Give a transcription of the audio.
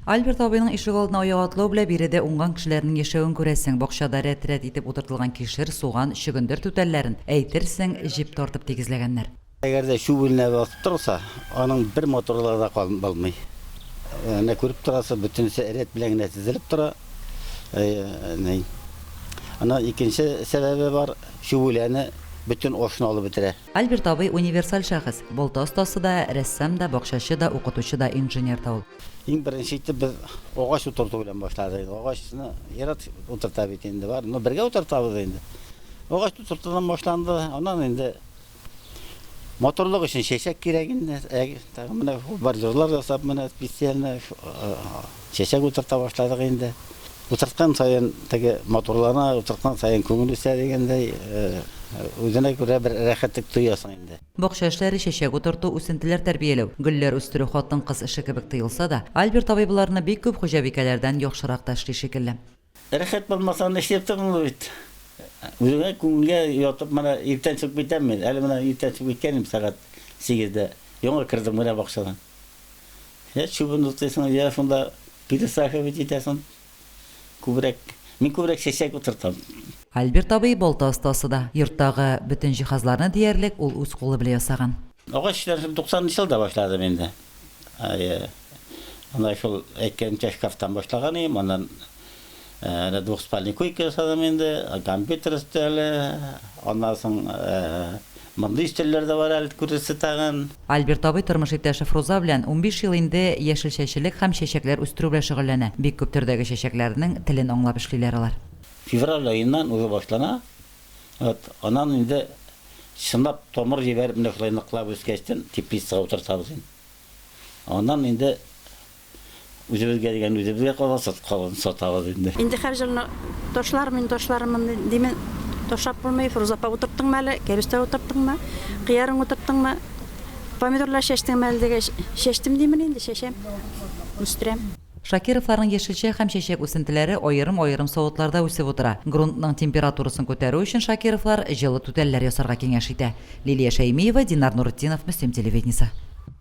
Альберт абыйның ишегалдына аяк атлау белән биредә уңган кешеләрнең яшәвен күрәсең. Бакчада рәт-рәт итеп утыртылган кишер, суган, чөгендер түтәлләрен, әйтерсең, җеп тартып тигезләгәннәр. Әгәр дә чүп үленә басып торса, аның бер матурлыгы да калмый. Әнә күреп торасыз, бөтенесе рәт белән генә тезелеп тора. Аннан икенче сәбәбе бар, чүп үләне бөтен ашны алып бетерә. Альберт абый универсаль шәхес, балта остасы да, рәссам да, бакчачы да, укытучы да, инженер да ул. Иң беренче итеп без агач утырту белән башладык. Агачны ир-ат утырта бит инде, бар, но бергә утыртабыз инде. Агач утыртудан башланды, аннан инде матурлык өчен чәчәк кирәк инде. Тагын менә бордюрлар ясап, менә специально чәчәк утырта башладык инде. Утырткан саен теге матурлана, утырткан саен күңел үсә дигәндәй, үзенә күрә бер рәхәтлек тоясың инде. Бакча эшләре, чәчәк утырту, үсентеләр тәрбияләү, гөлләр үстерү хатын-кыз эше кебек тоелса да, Альберт абый боларны бик күп хуҗабикәләрдән яхшырак та эшли шикелле. Рәхәт булмаса, аны эшләп тә булмый бит. Үзеңә күңелгә ятып, менә иртән чыгып китәм мин. Әле менә иртән чыгып киткән идем сәгать сигездә. Яңа кердем генә бакчадан. Я чүбен утыйсың, я шунда пересаживать итәсең. Күбрәк, мин күбрәк чәчәк утыртам. Альберт абый балта остасы да. Йорттагы бөтен җиһазларны диярлек ул үз кулы белән ясаган. Агач эшләрен шул туксанынчы елда башладым инде. Әйе. Анда шул әйткәнемчә шкафтан башлаган идем, аннан әнә двухспальный койка ясадым инде, компьютер өстәле, аннан соң мондый өстәлләр дә бар әле күрерсе тагын. Альберт абый тормыш иптәше Фруза белән 15 ел инде яшелчәчелек һәм чәчәкләр үстерү белән шөгыльләнә. Бик күп төрдәге чәчәкләрнең телен аңлап эшлиләр алар. Февраль аеннан уже башлана. Вот, аннан инде чынлап тамыр җибәреп менә шулай ныклап үскәчтен теплицага утыртабыз инде. Аннан инде Үзебезгә дигән үзебезгә кала, калганын сатабыз инде. Инде һәр җылны ташлармын, ташлармын димен. Ташлап булмый. Фруза апа, утырттыңмы әле? Кәбестә утырттыңмы? Кыярың утырттыңмы? Помидорлар чәчтеңме әле дигәч, чәчтем димен инде, чәчәм. Үстерәм. Шакировларның яшелчә һәм чәчәк үсентеләре аерым-аерым савытларда үсеп утыра. Грунтның температурасын күтәрү өчен Шакировлар җылы түтәлләр ясарга киңәш итә. Лилия Шәймиева, Динар Нуретдинов, Мөслим телевидениесе.